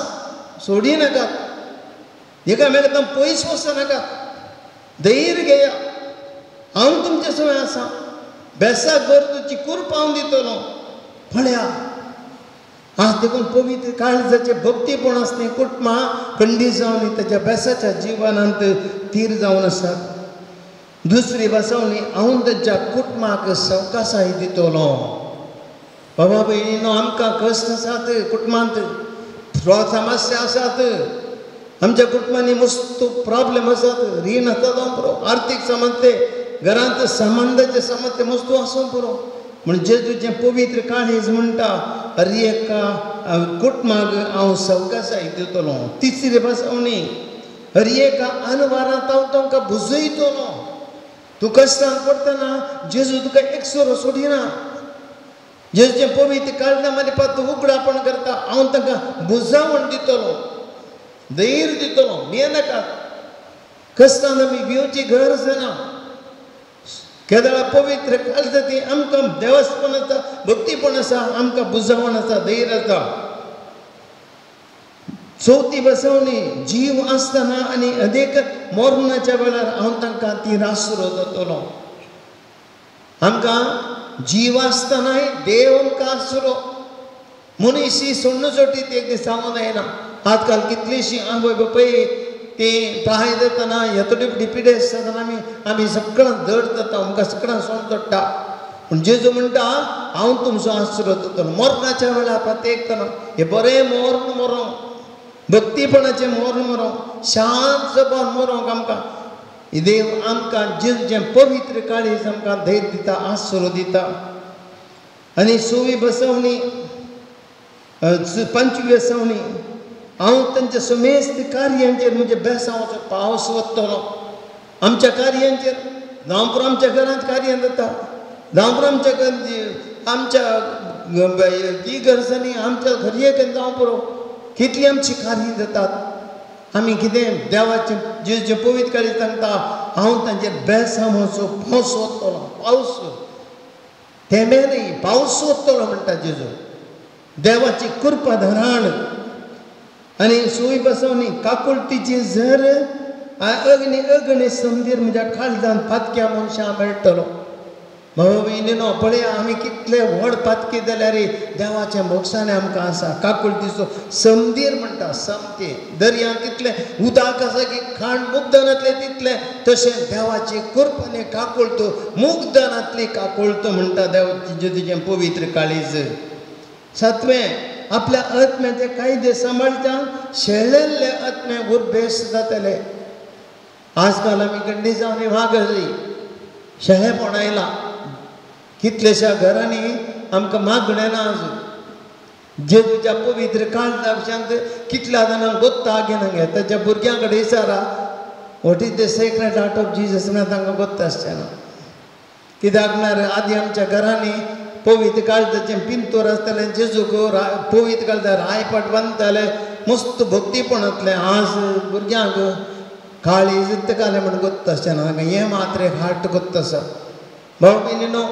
सोडी नाकात, एकामेकां पयस वचूं नाकात, धैर्य घेया, हांव तुमचे सगळें आसा, बेसाक गरजेची कुरप हांव दितलो. पळया आज देखून पवित्र काळजाचें भक्तीपण आसा तें कुटुंबां खंडी जावन ताच्या बेसाच्या जिवनांत थीर जावन आसात. दुसरी बसवणी, हांव ताच्या कुटुंबाक सवकासाय दितलो. बाबा भयणीनो आमकां कश्ट आसात, कुटुंबांत समस्या आसात, आमच्या कुटुंबांनी मस्त प्रॉब्लेम आसात, रीण आसा जावं पुरो, आर्थीक समस्ये, घरांत संबंदाचे समस्ये मस्त आसूं पुरो. म्हण जेजूचें पवित्र काळीज म्हणटा, हर एका कुटुंबाक हांव सवकासाय दितलो. तिसरी बसवणी, हर एका अनवारांत हांव तांकां बुजयतलो. तूं कश्टांत पडटना जेजू तुका एकसुरो सोडिना. जेजूचें पवित्र काळजा मारिपात उगडापण करता, हांव तांकां बुजावण दितलो, धैर्य दितलो, भियेनाका. कश्टान आमी भिवची गरज ना. केदळा पवित्र काळजा ती आमकां देवस्पण आसा, भक्तीपण आसा, आमकां बुजावण आसा, धैर्य आसा. चवथी बसवणी जीव आसतना आनी अदेक मरणाच्या वेळार हांव तांकां ती आसरो जातलो. आमकां जीव आसतनाय देव आमकां आसरो. मनीस ही सोडणू सोटी एक दीस सांगून येना. आजकाल कितलीशी आवय बापाय ती प्राय जातना येतोडी डिपिडेस जातना आमी आमी सगळ्यां धड जाता, आमकां सगळ्यां सोंड तोडटा. पूण जेजू म्हणटा हांव तुमचो आसरो जातलो मरणाच्या वेळार प्रत्येक हे बरें मर्ण मरोंक, भक्तीपणाचें मर्ण मरोंक, शांत जबान मरोंक आमकां देव आमकां जेजूचें पवित्र काळीज आमकां धैर्य दिता, आसरो दिता. आनी सवी बसवणी पंचवी बसवणी हांव तांच्या समेस्त कार्यांचेर म्हज्या बेसांवाचो पावस वतलो. आमच्या कार्यांचेर जावं आमच्या घरांत कार्यां जाता, जावं आमच्या आमच्या ही गरजांनी आमच्या घरये जावं पुरो कितली आमची कार्यां जातात. आमी कितें देवाचें जेजूचें पवित्र काळीज सांगता हांव तांचेर बेसांवाचो पावस वतलो. पावस तेमे न्ही, पावस वतलो म्हणटा जेजू. देवाची कृपा धराण. आनी सोय बसवणी काकुळटीची झर अग्नी अग्नी समदीर म्हज्या काळजान पातक्या मनशां मेळटलो. भाव भयणीनो पळया आमी कितले व्हड पातकी जाल्यार देवाच्या मोक्षाने आमकां आसा. काकुळटीचो समदीर म्हणटा, समते दर्या कितलें उदक आसा की खाण मुग्दनांतलें तितलें, तशें देवाची कृपाने काकुळतो मुग्दनांतली काकुळतो म्हणटा देव जेजूचें पवित्र काळीज. सातवें आपल्या आत्म्याचे कायदे सांबाळच्यान शेळेल्ले आत्मे उर्बेस जातले. आजकाल आमी गंडी जावन वागली शेळेपण आयलां. कितलेश्या घरांनी आमकां मागणें ना आजून. जेजूच्या पवित्र काळजा विशयांत कितल्या जाणांक गोत्ता घेना घे ताच्या भुरग्यां कडेन विचारा what is the sacred heart of Jesus म्हळ्यार तांकां गोत्ता आसचें ना. कित्याक म्हळ्यार आदी आमच्या घरांनी पवित्र काळजाचें पिंतोर आसतालें, जेजूक पवित्र काळजार रायपाट बांदताले, मस्त भक्तीपणांतलें. आज भुरग्यांक काळीज घालें म्हण गोत्ता आसचें ना, हें मात्र एक हार्ट गोत्ता आसा. भाव भयणीनो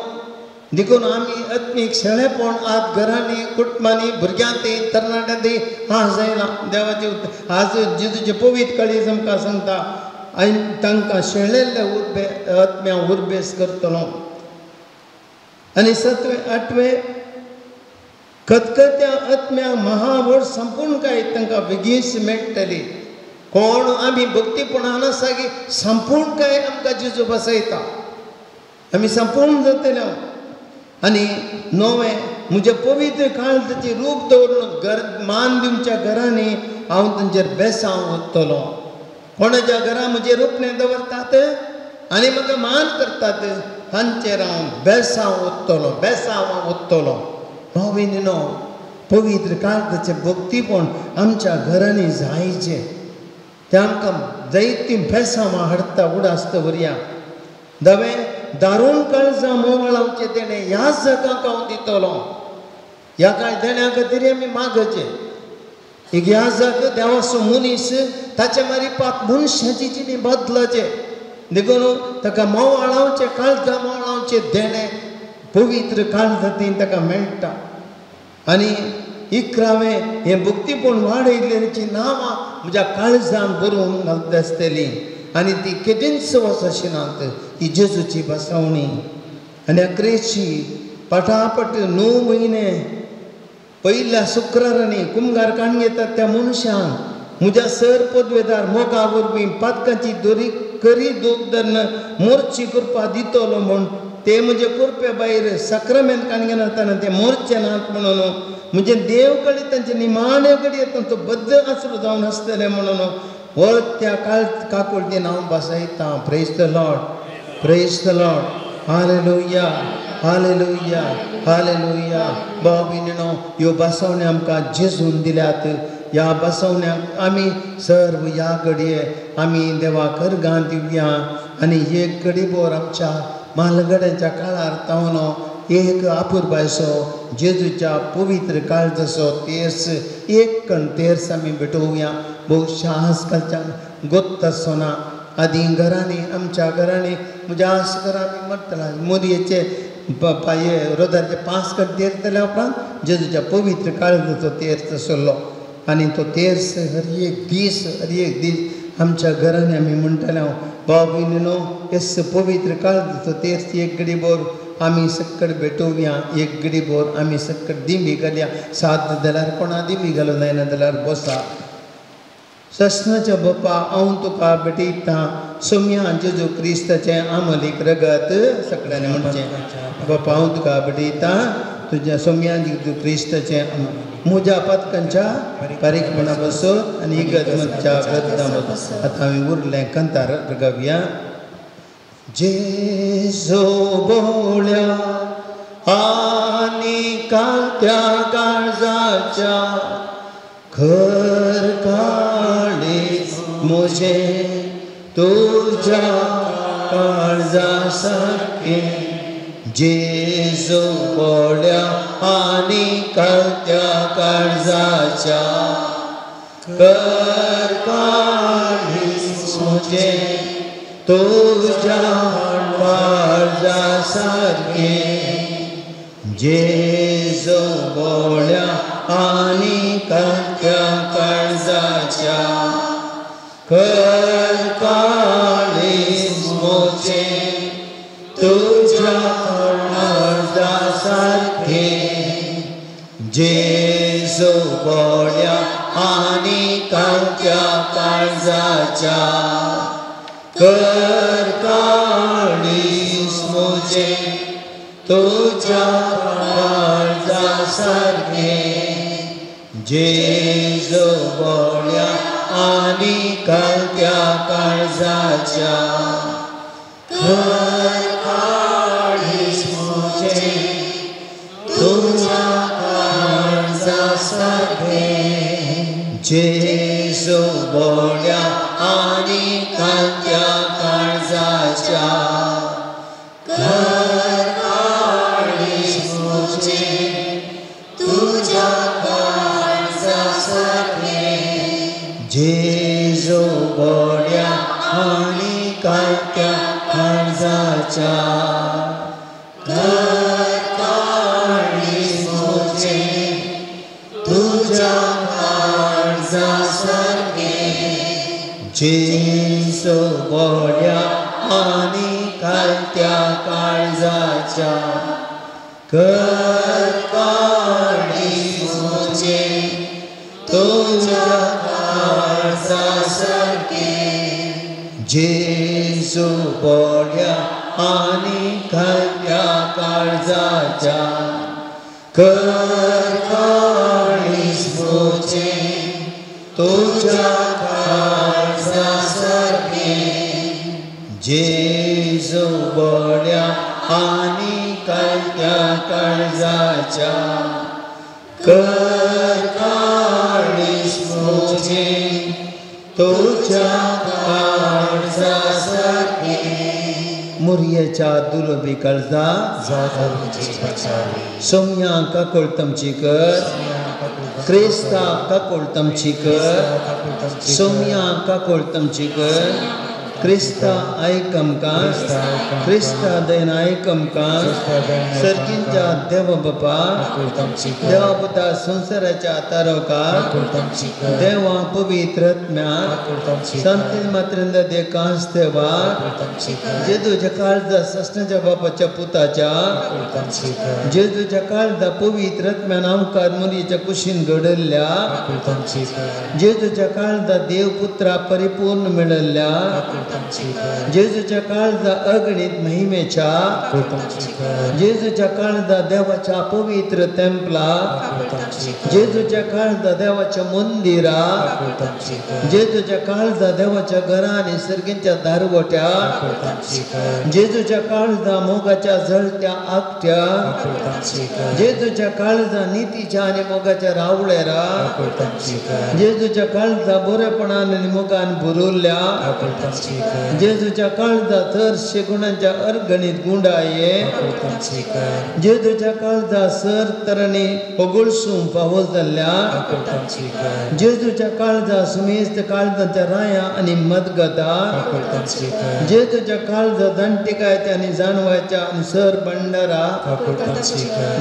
देखून आमी आत्मीक शेळेपण आज घरांनी कुटुंबांनी भुरग्यांती तरणाट्यांती आज आयलां. देवाचे आज जेजूचें पवित्र काळीज आमकां सांगता आनी तांकां शेळेल्ले उर्बे आत्म्या उर्बेस करतलो. आनी सातवें आठवें खतखत्या आत्म्या महाव्हड संपूर्ण काय तांकां बेगीन मेळटली. कोण आमी भक्तीपणान आसा की संपूर्ण काय आमकां जेजू बसयता, आमी संपूर्ण जातले. आनी णवें म्हज्या पवित्र काळजाचें रूप दवरून घर मान दिवच्या घरांनी हांव तांचेर बेसांव वतलो. कोणाच्या घरा म्हजें रुपणें दवरतात आनी म्हाका मान करतात तांचेर हांव बेसांव वतलो, बेसांव हांव वतलो. भाव भयणीनो पवित्र काळजाचें भक्तीपण आमच्या घरांनी जायचें. तें आमकां जायतीं बेसांवां हाडटा उडास दवरया. दवें दारूण काळजां मोवळावचें तेणें ह्याच जगाक हांव दितलो. ह्या कांय देण्या खातीर आमी मागचें. एक ह्या जग देवाचो मनीस ताचे मारी पाप मनशाची जिणी बदलाचें. देखून ताका मोवाळावचें काळजां मोवाळावचें देणें पवित्र काळजांत ताका मेळटा. आनी इकरावें हें भक्तीपण वाडयल्ल्याचीं नांवां म्हज्या काळजान बरोवन घालता आसतलीं आनी ती केदींच वचशी नात. ही जेजूची बसवणी. आनी अकरेची पटापट 9 म्हयने पयल्या शुक्रारांनी कुमगार काण घेतात त्या मनशान म्हज्या सर पदवेदार मोगा वरवीं पातकांची दोरी करी दोग धरून मोर्ची कृपा दितलो म्हूण ते म्हजे कृपे भायर साक्रामेंत काण घेनासतना ते मोर्चे नात म्हणून म्हजे देव कडेन तांचे निमाणे कडेन तांचो बद्द आसरो जावन आसतलें म्हणून वर त्या काळ काकुळटीन हांव बसयतां. Praise the Lord, praise the Lord. Hallelujah, hallelujah, hallelujah. भाव भयणीनो ह्यो बसवण्यो आमकां जेजून दिल्यात. ह्या बसवण्याक आमी सर्व ह्या घडये आमी देवाक अर्गां दिवया. आनी एक घडीभर आमच्या म्हालगड्यांच्या काळार तावन एक आपुरबायसो जेजूच्या पवित्र काळजाचो तेर्स एक कण तेर्स आमी भेटोवया. बहुशा आजकालच्या गोत्त आसना आदी घरांनी आमच्या घरांनी म्हज्या आस घरा आमी मरतला मोरयेचे पांये रोजाचे 5 कण तेर्स जाल्या उपरांत जेजूच्या पवित्र काळजाचो तेर्स आसलो. आनी तो तेर्स हर एक दीस हर एक दीस आमच्या घरांनी आमी म्हणटाले हांव भाव भयणीनो येस पवित्र काळ तो तेर्स एक घडी भोर आमी सक्कड भेटोवया, एक घडी भोर आमी सक्कड दिंबी घालया. सात जाल्यार कोणा दिंबी घालूं जायना जाल्यार बसा. ससनाच्या बापा हांव तुका भेटयतां सोम्या जेजू क्रिस्ताचें आमलीक रगत. सगळ्यांनी म्हणचें बापा हांव तुका भेटयतां तुज्या सोम्या जेजू क्रिस्ताचें म्हज्या पातकांच्या बारीकपणा बसत आनी इगर्जच्या गरजां बसत. आतां आमी उरलें कंतार गावया. जेजू बोळ्या आनी कात्या काळजाच्या खर काळीज म्हजें तुज्या काळजा सारकें. जेजू बोळ्या आनी कात्या काळजाच्या कर काळीज म्हजें तुज्या काळजा सारकें. जेजू बोळ्या आनी कात्या काळजाच्या कर काळीज म्हजें तुज्या काळजा सारकें. जेजू बोळ्या आनी कात्या काळजाच्या कर काळीज म्हजें तुज्या काळजा सारकें. जेजू बोळ्या आनी कात्या काळजाच्या कर काळीज म्हजें तुज्या काळजा सारकें. जेजू बोळ्या आनी कात्या काळजाच्या कर काळीज म्हजें तुज्या काळजा सारकें. जेजू बोळ्या आनी कात्या काळजाच्या कर काळीज म्हजें तुज्या काळजा सारकें. जेजू बोळ्या आनी कात्या काळजाच्या कर काळीज म्हजें तुज्या काळजा सारकें. जेजू बोळ्या आनी कात्या काळजाच्या कर काळीज म्हजें तुज्या काळजा सारकें. जेजू बोळ्या आनी कात्या काळजाच्या कर काळीज म्हजें तुज्या काळजा सारकें. मुरयेच्या दुलबी काळजा सोम्या काकोळ तमची कर, क्रिस्ता काकोळ तमची कर, सोम्या काकोळ तमची कर, क्रिस्ता आयक आमकां, क्रिस्ता दयन आयक आमकां. सर्गींच्या देव बापा, देवा पुता संवसाराच्या तारवका, देवा पवित्र आत्म्या, संतीन मात्रिंद देकांस देवा, जेजूच्या काळजा ससनाच्या बापाच्या पुताच्या, जेजूच्या काळजा पवित्र आत्म्यान आमकां मुलीच्या कुशीन घडयल्ल्या, जेजूच्या काळजा देवपुत्रा परिपूर्ण मेळिल्ल्या, जेजूच्या काळजा अगणित महिमेच्या, जेजूच्या काळजा देवाच्या पवित्र तेंपला, जेजूच्या काळजा देवाच्या मंदिरा, जेजूच्या काळजा देवाच्या घरा आनी सर्गींच्या दारवट्या, जेजूच्या काळजा मोगाच्या जळत्या आगट्या, जेजूच्या काळजा नितीच्या आनी मोगाच्या रावळेरा, जेजूच्या काळजा बरेपणान आनी मोगान भरुल्ल्या, जेजूच्या काळजा थर गुणांच्या अर्गणीत गुंडाये जेजूच्या काळजा सर तरणी होगुळसूंक फावो जाल्ल्या जेजूच्या काळजा सुमेस्त काळजाच्या राया आनी मदगता जेजूच्या काळजा जाणटेकायच्या आनी जाणवायच्या आनी सर भंडारा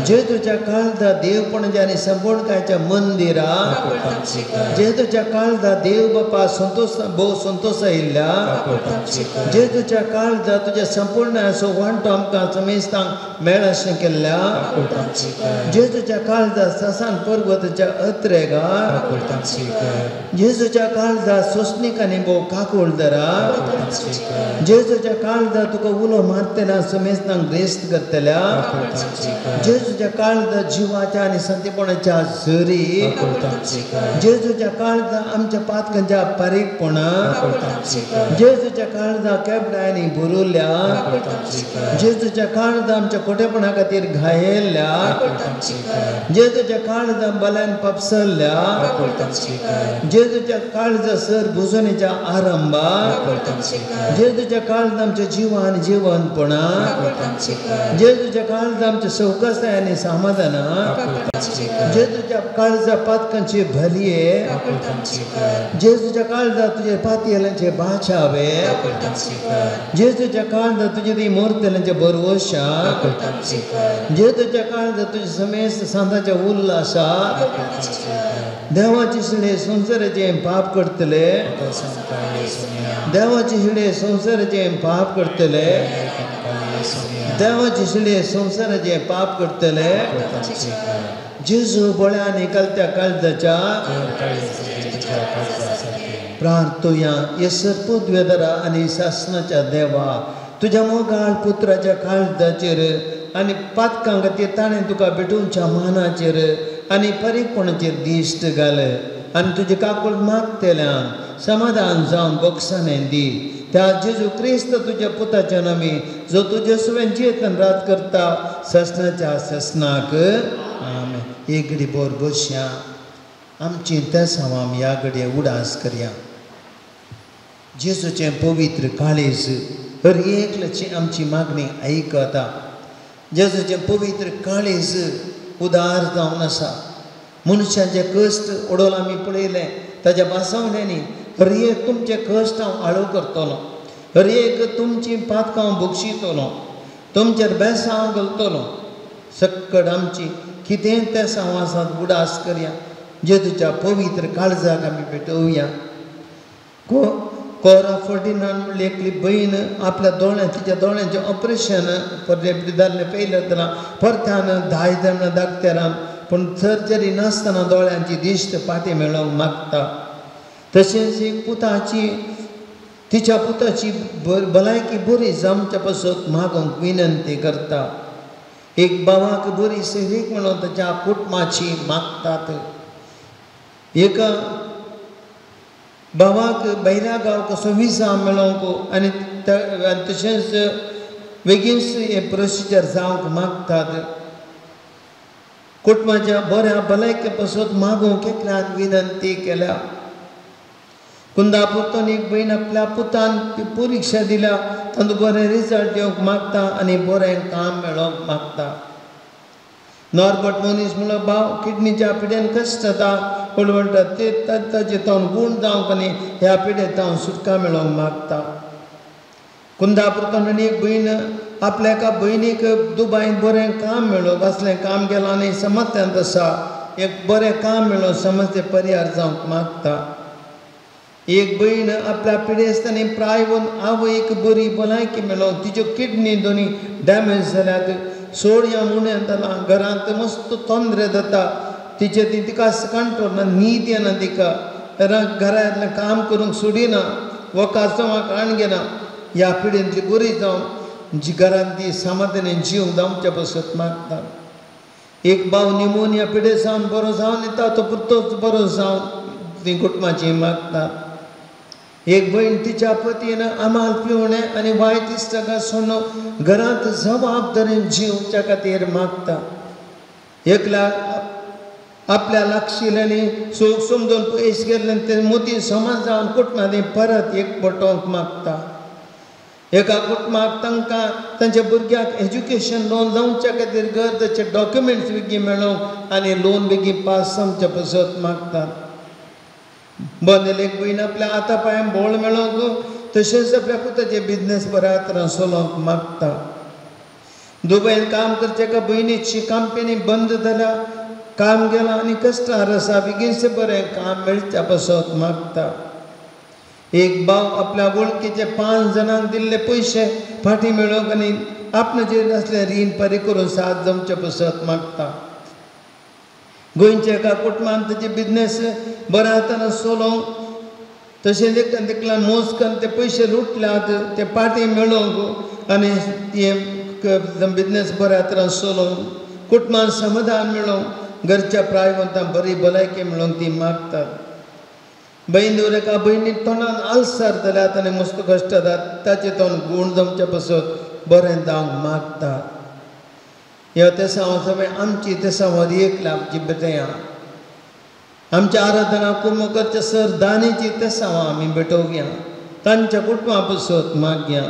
जेजूच्या काळजा देवपणाच्या आनी संपूर्णकायच्या मंदिरा जेजूच्या काळजा देव बापा संतोष भोव संतोष आयिल्ल्या जेजूच्या काळजा तुज्या संपूर्ण असो वांटो आमकां समेस्तांक मेळ अशें केल्ल्या जेजूच्या काळजा ससान पर्वताच्या अत्रेगा जेजूच्या काळजा सोसणिकांनी भोव काकूळ दरा जेजूच्या काळजा तुका उलो मारतल्या समेस्तांक ग्रेस्त करतल्या जेजूच्या काळजा जिवाच्या आनी संतीपणाच्या झरी जेजूच्या काळजा आमच्या पातकांच्या पारीकपणा जेजूच्या काळजा केबडांनी भरुल्या जेजूच्या काळजा आमच्या खोटेपणा खातीर घायेल्ल्या जेजूच्या काळजा बल्यान पपसल्ल्या जेजूच्या काळजा सर भुजणेच्या आरंभा जेजूच्या काळजा आमच्या जिवा आनी जिवनपणा जेजूच्या काळजा आमच्या सवकासाय आनी समाधाना जेजूच्या काळजा पातकांची भलये जेजूच्या काळजा तुजे पातयेलांचे बाचावे जेजूच्या काळजा तुजे ती मोरतेलांचे बरवशा जेजूच्या काळजा तुजे समेस्त सांताच्या उल्लासा देवाचे शिळे संवसाराचे पाप करतले देवाचे शिळे संवसाराचे पाप करतले देवाचे शिळे संवसाराचे पाप करतले जेजू बळ्यानी कलत्या काळजाच्या प्रार्थुया येसर पदवेदरा आनी सासनाच्या देवा तुज्या मोगाळ पुत्राच्या काळजाचेर आनी पातकां खातीर ताणें तुका भेटोवच्या मानाचेर आनी परीकपणाचेर दिश्ट घाल आनी तुजी काकूळ मागतल्यांक समाधान जावन बोगसाणें दी त्या जेजू क्रिस्त तुज्या पुताच्या नामी जो तुजे सुवें जियेतन रात करता ससनाच्या ससनाक आमेन. एक घडी बोर बसया आमची तेसांव आमी ह्या घडये उडास करया. जेजूचें पवित्र काळीज हर एकल्याची आमची मागणी आयकता. जेजूचें पवित्र काळीज उदार जावन आसा. मनशांचे कश्ट ओडोल आमी पळयलें ताज्या बासावण्यांनी हर एक तुमचे कश्ट हांव आळो करतलो, हर एक तुमची पातकां हांव बक्षितलो, तुमचेर बेसांव हांव घालतलो. सक्कड आमची कितें तेसांव आसात उडास करया. जेजूच्या पवित्र काळजाक आमी भेटोवया. कोरा फर्डिनांड म्हणली एकली भयण आपल्या दोळ्यां तिच्या दोळ्यांचें ऑपरेशन परत जाल्लें पयलें जालां परत्यान धाय जाण दाखतेरान पूण सर्जरी नासतना दोळ्यांची दिश्ट पाटी मेळोवंक मागता. तशेंच एक पुताची तिच्या पुताची भलायकी बरी जावच्या पासत मागूंक विनंती करता. एक बाबाक बरी सेवेक म्हणून ताच्या कुटुंबाची मागतात. एका बाबाक बैरा गांव कसो विजा मेळोवंक आनी तशेंच बेगीनच हें प्रोसिजर जावंक मागतात. कुटुंबाच्या बऱ्या भलायके पासत मागूंक एकल्यान विनंती केल्या. कुंदापुरतून एक भयण आपल्या पुतान परिक्षा दिल्या तांकां बरें रिजल्ट येवंक मागता आनी बरें काम मेळोवंक मागता. नॉर्बर्ट मनीस म्हणलो भाव किडनीच्या पिड्यान कश्ट जाता पूण म्हणटा ते ताचे तावन गूण जावंक आनी ह्या पिड्यान तावन सुटका मेळोवंक मागता. कुंदापुरतून आनी एक भयण आपल्या एका भयणीक दुबायन बरें काम मेळोवंक असलें काम केलां आनी समस्यांत आसा एक बरें काम मेळोवंक समस्या परिहार जावंक मागता. एक भयण आपल्या पिडेस्तांनी प्रायवन आवयक बरी भलायकी मेळोवंक तिच्यो किडनी दोनी डॅमेज जाल्यात सोडया म्हणून येताना घरांत मस्त तोंदरे जाता तिचे ती तिका कंट्रोल ना न्हीद येना तिका घरांतलें काम करूंक सोडिना वखद सवाक हाण घेना. ह्या पिडेंतली बरी जावन जी घरांत ती समाधानी जीव जावच्या पासत मागता. एक भाव निमोनिया पिडे जावन बरो जावन येता तो पुरतोच बरो जावन ती कुटुंबाची मागता. एक भयण तिच्या पतीन आमाल पिवणें आनी वायट इश्टां सोडून घरांत जबाबदारीन जिवच्या खातीर मागता. एकल्या आपल्या लागशिल्ल्यांनी सूख समजून पयस गेल्ल्यान ते मोती समाज जावन कुटुंबांनी परत एक पटोवंक मागता. एका कुटुंबाक तांकां तांच्या भुरग्यांक एज्युकेशन लोन जावच्या खातीर गरजेचे डॉक्युमेंट्स बेगीन मेळोवंक आनी लोन बेगीन पास जावचे पासत मागतात. बनेल एक भयण आपल्या हाता पांयां बोळ मेळोवंक तशेंच आपल्या पुताचे बिजनेस बऱ्या तरान चलोवंक मागता. दुबयन काम करचे एका भयणीची कंपनी बंद जाल्या, काम गेलां आनी कश्टार आसा, बेगीनशें बरें काम मेळच्या पासत मागता. एक भाव आपल्या वळखीचे 5 जाणांक दिल्ले पयशे फाटीं मेळोवंक आनी आपणाचेर आसलें रीण फारीक करून साथ जमचे पासत मागता. गोंयच्या एका कुटुंबान ताचे बिजनेस बऱ्या तरान चलोवंक तशेंच एकल्यान एकल्यान मोस करून ते पयशे लुटल्यात ते फाटीं मेळोवंक आनी ते बिजनेस बऱ्या तरान चलोवंक कुटुंबान समाधान मेळोवंक घरच्या प्रायवंतांक बरी भलायकी मेळोवंक ती मागतात. बहीण एका भयणी तोंडान आलसार जाल्यात आनी मस्त कश्ट जातात ताचे तोंड गूण जमचे पासत बरें जावंक मागतात. ह्या तेसांव सगळें आमची तेसांव एकल्या आमची बेटया आमच्या आराधना कुमो करच्या सर दानीची तेसांव आमी भेटोवया तांच्या कुटुंबा पासत मागया.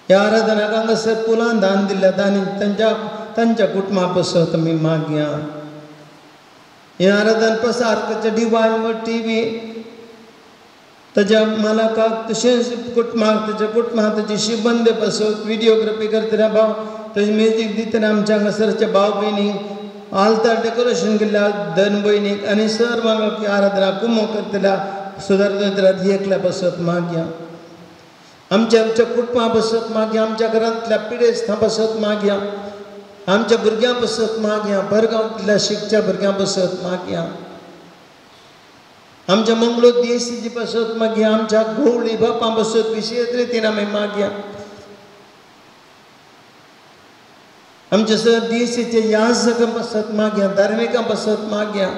ह्या आराधनाक हांगासर पुलान दान दिल्ल्या दानी तांच्या तांच्या कुटुंबा पासत आमी मागया. हें आराधन प्रसार करचें डिवायन टीव्ही ताज्या मालकाक तशेंच कुटुंबाक ताच्या कुटुंबाक ताची शिबंदे पासत विडियोग्राफी करतना भाव तशें म्युजीक दितना आमच्या हांगासरच्या भाव भयणीक आल्तार डेकोरेशन केल्ल्या धन भयणीक आनी सर म्हाका आराधना कुमो करतल्या सुदारतल्या एकल्या पासत मागया. आमच्या आमच्या कुटुंबा पासत मागया, आमच्या घरांतल्या पिडेस्तां पासत मागया, आमच्या भुरग्यां पासत मागया, बरगांवांतल्या शिकच्या भुरग्यां पासत मागया, आमच्या मंगळूर देसीची पासत मागया, आमच्या गवळी बापां पासत विशेश रितीन आमी मागया. आमच्या सर देसीचे याजकां पासत मागया, धार्मिकां पासत मागया.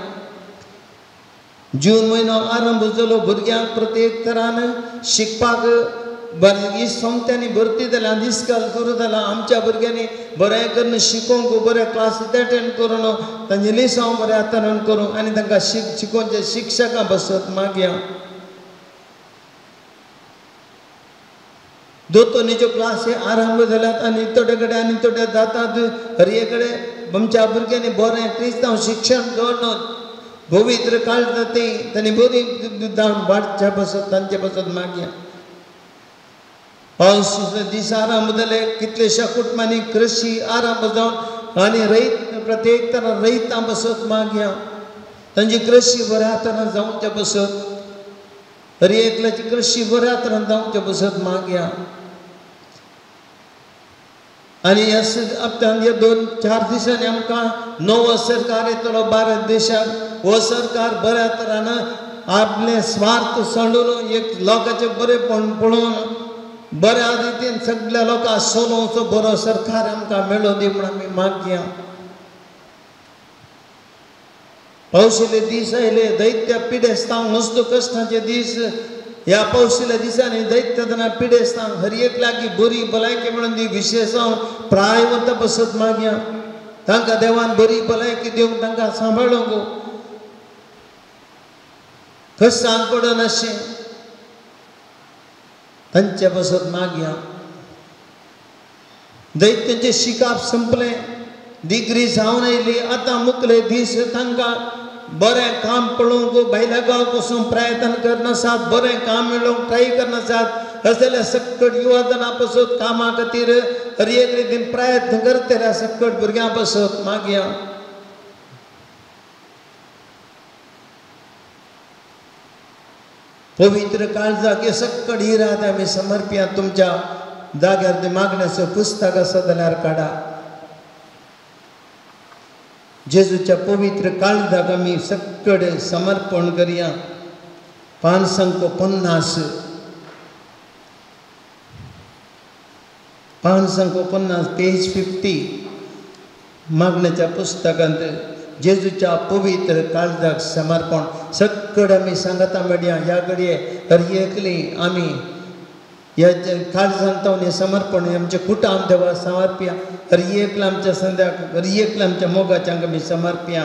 जून म्हयनो आरंभ जालो, भुरग्यांक प्रत्येक तरान शिकपाक बरें संस्थांनी भरती जाल्या, इस्कॉल सुरू जाला. आमच्या भुरग्यांनी बरें करून शिकोवंक बरें क्लासीस एटेंड करून तांचे लिसांव बऱ्या तरान करूंक आनी तांकां शिकोवचे शिक्षकां पासत मागया. दोतोनीच्यो क्लासी आरंभ जाल्यात आनी थोडे कडेन आनी थोडे जातात. हर कडेन आमच्या भुरग्यांनी बरें क्रिस्तांव शिक्षण घेवन पवित्र काळटा ती तांणी बरी वाडच्या पासत तांचे पासत मागया. पावस दीस आरंभ जाले, कितलेश्या कुटुंबांनी कृशी आरंभ जावन आनी रयत प्रत्येक तरान रयतां पासत मागया. तांची कृशी बऱ्या तरान जावच्या पासत हर एकल्याची कृशी बऱ्या तरान जावच्या पासत मागया. आनी ह्या ह्या 2-4 दिसांनी आमकां नवो सरकार येतलो भारत देशाक. हो सरकार बऱ्या तरान आपले स्वार्थ सांडून एक लोकांचें बरेंपण पळोवन बऱ्या रितीन सगळ्या लोकांक चलोवचो बरो सरकार आमकां मेळोवन दी म्हूण आमी मागया. पावशिले दीस आयले, दैत्य पिडेस्तांक मस्त कश्टांचे दीस. ह्या पावशिल्या दिसांनी दैत्य जना पिडेस्तांक हर एक लागीं बरी भलायकी मेळोवन दी. विशेश प्रायवंत पासत मागया. तांकां देवान बरी भलायकी दिवंक तांकां सांबाळूंक कश्टांक पडनाशें तांचे पासत मागया. दैत्यांचें शिकाप संपलें, डिग्री जावन आयली, आतां मुकले दीस तांकां बरें काम पळोवंक भायल्या गांवाक वचून प्रयत्न करनासात, बरें काम मेळोवंक ट्राय करनासात. असल्या सक्कट युवा पासत कामा खातीर हर एक रितीन प्रयत्न करतल्या सक्कट भुरग्यां पासत मागया. पवित्र काळजाक हे सक्कट इरादे आमी समर्पया. तुमच्या जाग्यार ते मागण्याचो पुस्तक आसा जाल्यार काडा. जेजूच्या पवित्र काळजाक आमी सक्कडे समर्पण करया. 550 550 पेज 50 मागण्याच्या पुस्तकांत जेजूच्या पवित्र काळजाक समर्पण सक्कडे आमी सांगता मेळया. ह्या घडये हर एकली आमी ह्या काळजांत हें समर्पण आमचें कुटाम देवा समर्पया. हर एकल्या आमच्या संध्याक हर एकल्या आमच्या मोगाच्या आमी समर्पया.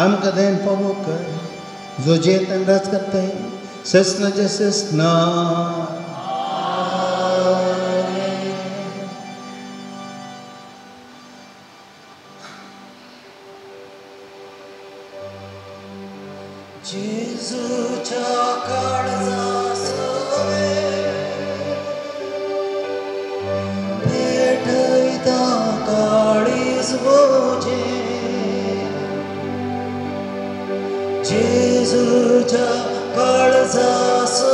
आमकां देन पावो कर जो जेतन राज करताय सस्न जसस्ना. जेजूच्या काळजासवे भेटयता काळीज म्हजें. जेजूच्या काळजासवे